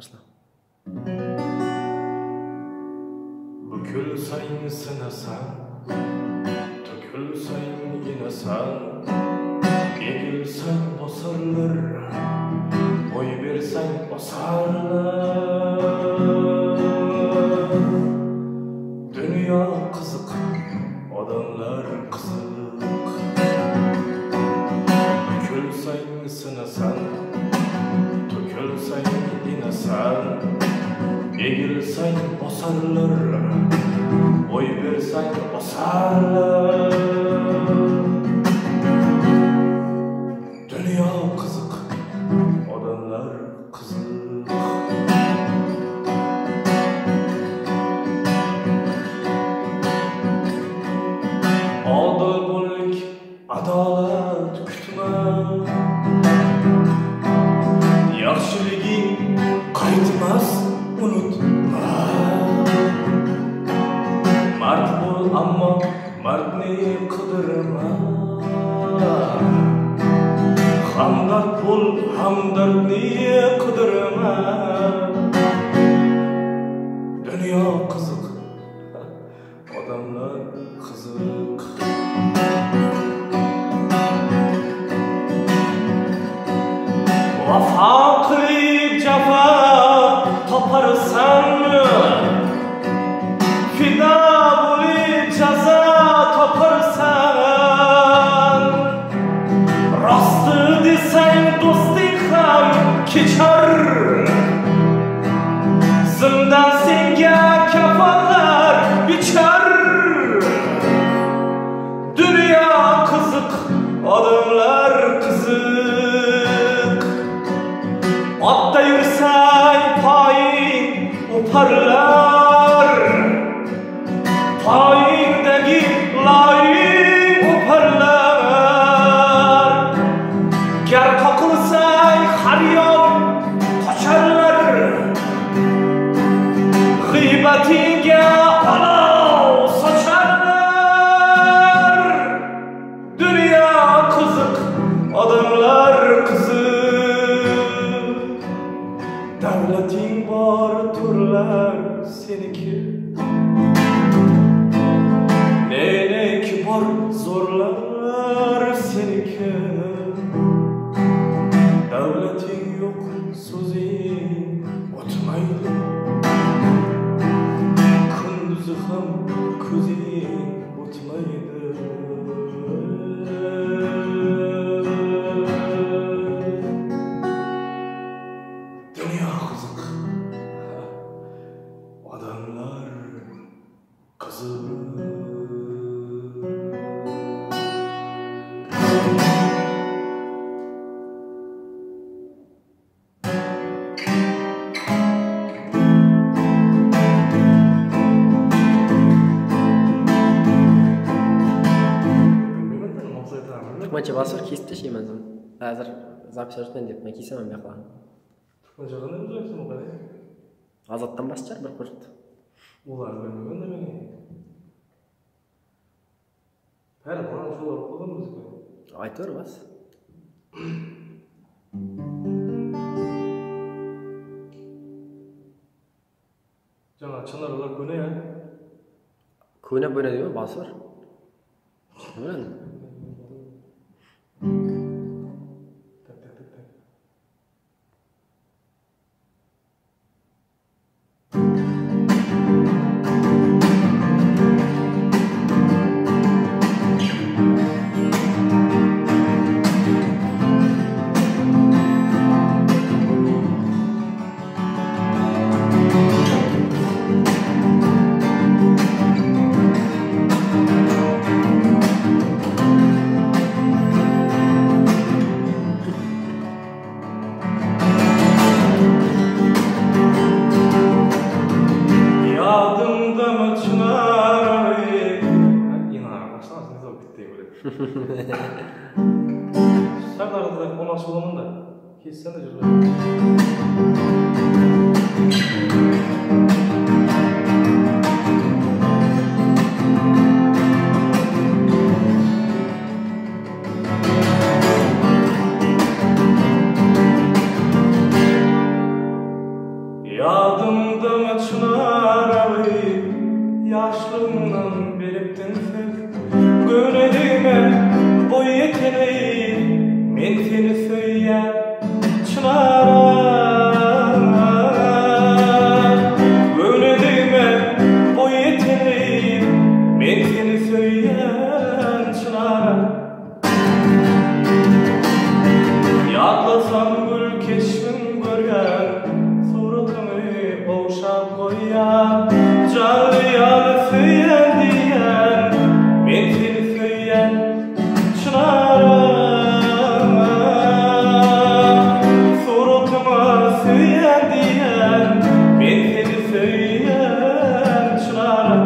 Boshla. Bukilsang sinasan, to'kilsang inasan, egilsang bosarlar, bo'y bersang osarlar. Dunyo qiziq, odamlar qiziq. Bukilsang sinasan, to'kilsang inasan, egilsang bosarlar, bo'y bersang osarlar. Dunyo qiziq, odamlar qiziq. Odil bo'lik, adolat kutma, yaxshiliging qaytmas, unutma. Mard bo'l, ammo mardni qidirma. Hamdard bo'l, hamdardni qidirma. Dunyo qiziq, odamlar qiziq. Vafo qilib jafo toparsan, fido bo'lib jazo toparsan. Rosti desang do'sting ham kechar, zimdan senga kafanlar bichar. Dunyo qiziq, odamlar qiziq. Otda yursang poying o'parlar, poyingdagi loying o'parlar. Gar qoqilsang har yon qocharlar, g'iybatingga olov socharlar. Dunyo qiziq, odamlar qiziq. Davlating bor, to'rlar seniki, ne-neki bor, zo'rlar seniki. Davlating yo'q, so'zing o'tmaydi, kunduzi ham ko'zing o'tmaydi. Dunyo qiziq, odamlar qiziq. Turkmancha bosib kesib tashlayman. Hozir zapis ochman deb men kesaman bu yoqlarni. Turkmancha qanday buzaysan u qanday? Azoddan bosishar bir qurt. Ularni bilmayman nimaga. Bari bularni shular o'qigan bizga. Aytaver bas. Жаңа чынарлар көне ya. Көне бөне deymi, bosib. Nima? Так, так, так, так. Sardorda qo'moqchi bo'laman-da. Kessam-da jur'at. Aşığından beriptin söz. Gönlüme boy yeteneği, men seni söyleyen çınara. Gönlüme boy yeteneği, men seni söyleyen çınara. Yadlasam gül keşfin görgen, suratımı boşap koyan, canlı yanı söyleyen diyen, men seni söyleyen çınara. Suratıma söyleyen diyen, men seni söyleyen çınara.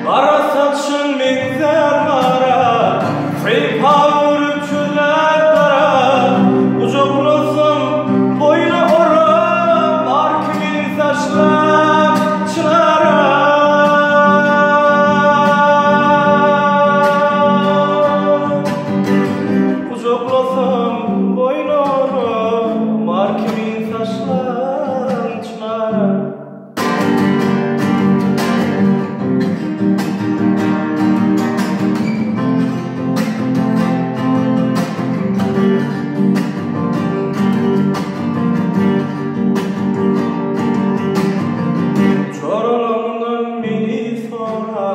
Qara saçın benzer mara, seypar çöller dara, kucaklasam boyuna ora, var kimin saçlar çınara. Kucaklasam boyuna ora, var kimin saçlar çınara. Çoralımdan beni sonra,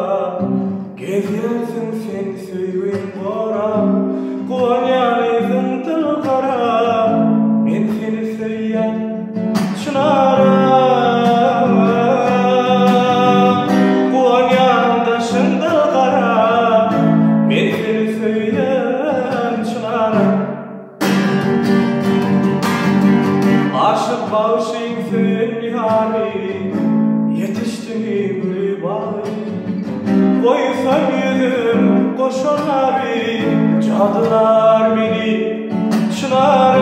gezersin sen söygün gora, Kuvan dil kara, men seni söyleyen çınara. Kuvan yandaşın dil kara, men seni söyleyen çınara. Aşık bağışın söylen yari, yetişti mi gülü bağı, koysam yüzüm koşanları, cadılar beni çınara.